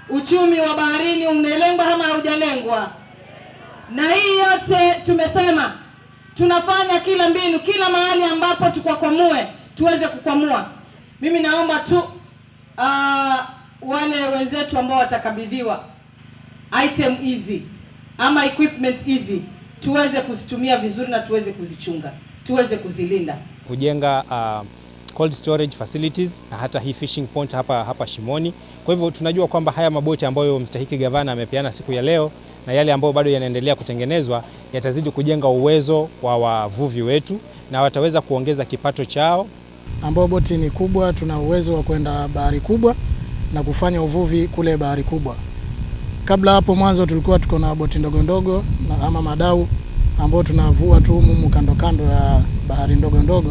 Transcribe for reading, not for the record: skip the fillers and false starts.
Uchumi wa baharini umelengwa ama haujalengwa? Na hii yote tumesema tunafanya kila mbinu, kila mahali ambapo tukwakwamue tuweze kukwamua. Mimi naomba tu wale wenzetu ambao watakabidhiwa item hizi ama equipment hizi tuweze kuzitumia vizuri na tuweze kuzichunga, tuweze kuzilinda. Kujenga cold storage facilities na hata hii fishing pond hapa Shimoni. Kwa hivyo tunajua kwamba haya maboti ambayo mstahiki gavana amepeana siku ya leo na yale ambayo bado yanaendelea kutengenezwa yatazidi kujenga uwezo wa wavuvi wetu na wataweza kuongeza kipato chao. Ambao boti ni kubwa, tuna uwezo wa kwenda bahari kubwa na kufanya uvuvi kule bahari kubwa. Kabla hapo mwanzo tulikuwa tuko na boti ndogo ndogo na ama madau ambao tunavua tu humu kando kando ya bahari ndogo ndogo.